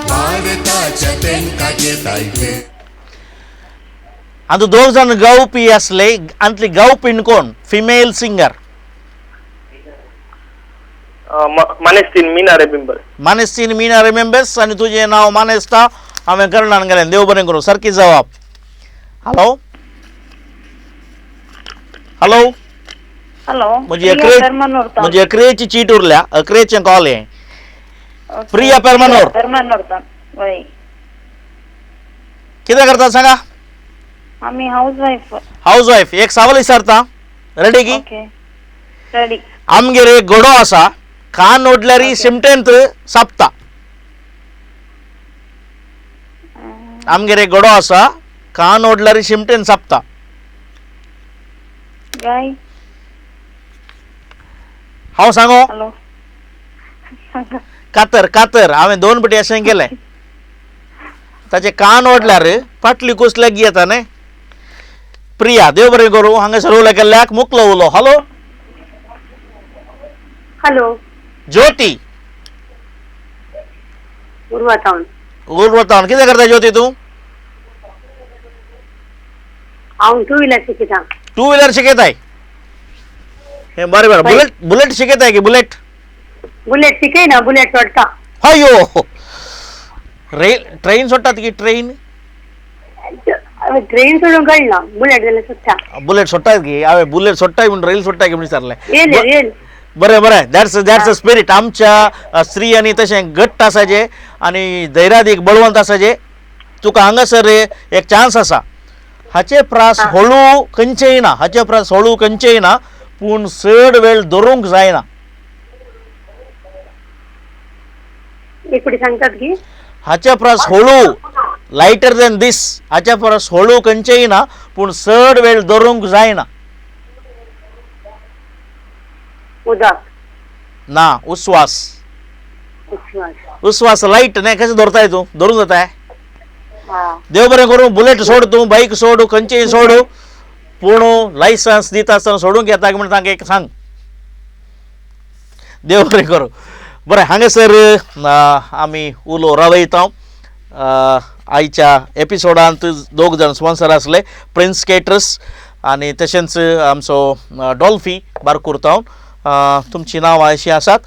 भारताच्या तेंकाचे दायजे. आतां दोग जाण गावपी आसले आंतली गावपीण कोण? Female singer. मानेस्तीन Meena remember. मानेस्तीन Meena remembers आनी तुजें नांव मानेस्ता हांवें करणान घालें. देव बरें करूं. सारकी जबाब. हॅलो हॅलो हॅलो म्हजी म्हजी अकरेची चीट उरल्या. अकरेचें कॉल हें. प्रिया पेरमानोर. कितें करता सांगा? आमी हाऊस वायफ. House wife. एक सवाल विचारता. रेडी की? रेडी. आमगेर एक घोडो आसा कान ओडल्यार शिमटेंत सापता. आमगेर एक घोडो आसा कान ओडल्यार शिमटेन सापता. हांव सांगो? कातर कातर हांवें दोन पटी अशें केलें. ताचे कान ओडल्यार फाटली कूस लागीं येता न्ही. प्रिया देव बरें करूं. हांगासर उलो केल्ल्याक मुकलो उलो. हॅलो हॅलो ज्योती उर्वातावन. उर्वातावन कितें करता ज्योती तूं? हांव टू व्हिलर शिकयता. टू व्हिलर शिकयताय? हे बरें बरें. बुलेट बुलेट शिकयताय की बुलेट? बुलेट शिकयना, बुलेट सोडटा. हयो रेल ट्रेन सोडटात की ट्रेन? ट्रेन सोडूंक कळना, बुलेट जाल्यार सोडटा. बुलेट सोडटात की? हांवें बुलेट सोडटाय म्हूण रेल सोडटाय की म्हूण विचारलें. रेल बरें बरें. That's that's a spirit. आमच्या स्त्रियांनी तशें घट्ट आसाचें आनी धैर्यादीक बळवंत आसाचें. तुका हांगासर एक चान्स आसा. हाचे प्रास हळू खंयचेय ना. हाचे प्रास हळू खंयचेय ना पूण चड वेळ धरूंक जायना. सांगतात की हाचे प्रास हळू लायटर दॅन दीस. हाच्या परस हळू खंयचेय ना पूण चड वेळ धरूंक जायना. उदक ना. उस्वास. उस्वास लायट न्ही. कशें धरताय तूं? धरूंक जाताय? देव बरें करूं. बुलेट सोड तूं, बायक सोड, खंयचेय सोड, पूण लायसन्स दिता आसतना सोडूंक येता म्हण तांकां एक सांग. देव बरें करूं. बरें हांगासर आमी उलो रावयता. आयच्या एपिसोडांत दोग जाण स्पॉन्सर आसले प्रिन्स केटर्स आनी तशेंच आमचो डॉल्फी बारकूर तावन. तुमची नांवां अशीं आसात.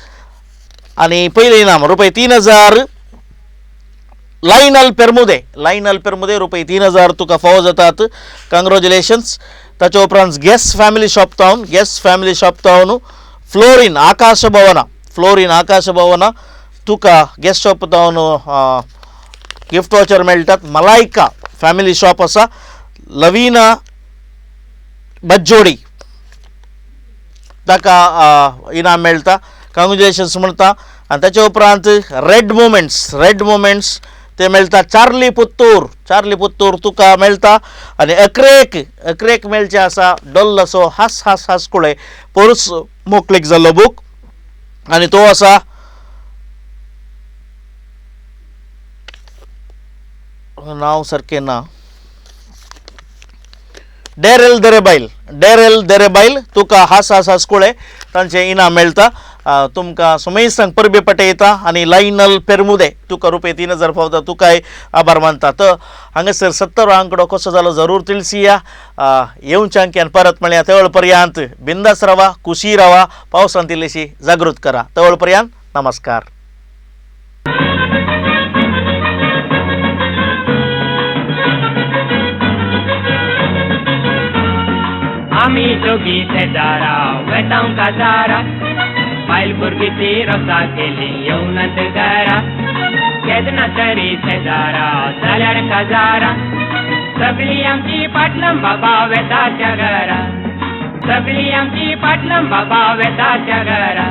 आनी पयलें इनाम रुपये 3000 लायनल पेरमुदे. लायनल पेरमुदे रुपये 3000 तुका फावो जातात. कंग्रेच्युलेशन्स. ताचे उपरांत guest family shop town. Guest family shop town Florin Akash Bhavana. Florin Akash Bhavana तुका गेस्ट शॉप तावन गिफ्ट वाचर मेळटात. मलायका फॅमिली शॉप आसा. लवीना बज्जोडी ताका इनाम मेळटा, काँग्रेच्युलेशन्स म्हणटा. आनी ताचे उपरांत रेड मुमेंट्स, रेड मुमेंट्स ते मेळटा चार्ली पुत्तूर, चार्ली पुत्तूर तुका मेळटा. आनी अकरेक, अकरेक मेळचे आसा डोल्लसो हास हास हास कुळे पोरूस मोकळीक जाल्लो बूक आनी तो आसा नांव सारकें ना, डेरेल देरेबायल, डेरेल देरेबायल तुका हास हास हास कुळे तांचें इनाम मेळटा. तुमकां सुमेसांक परबे पटयता. आनी लायनल पेरमुदे तुका रुपये 3000 फावता, तुकाय आभार मानता. तर हांगासर 70 आंकडो कसो जालो जरूर तिळसिया. येवच्या अंक्यान परत मेळया. तवळ पर्यंत बिंदास रावा, कुशी रावा, पावसांत इल्लीशी जागृत करा. तवळ पर्यंत नमस्कार. आमी दोगी शेजारा वेतांव काजारा, बायल भुरगीं ती रोसा केली येवनात घरा, केन्ना तरी शेजारा जाल्यार काजारा, सगळीं आमची पाटलम बाबा वेता त्या घरा, सगळीं आमची पाटलम बाबा वेता त्या घरा.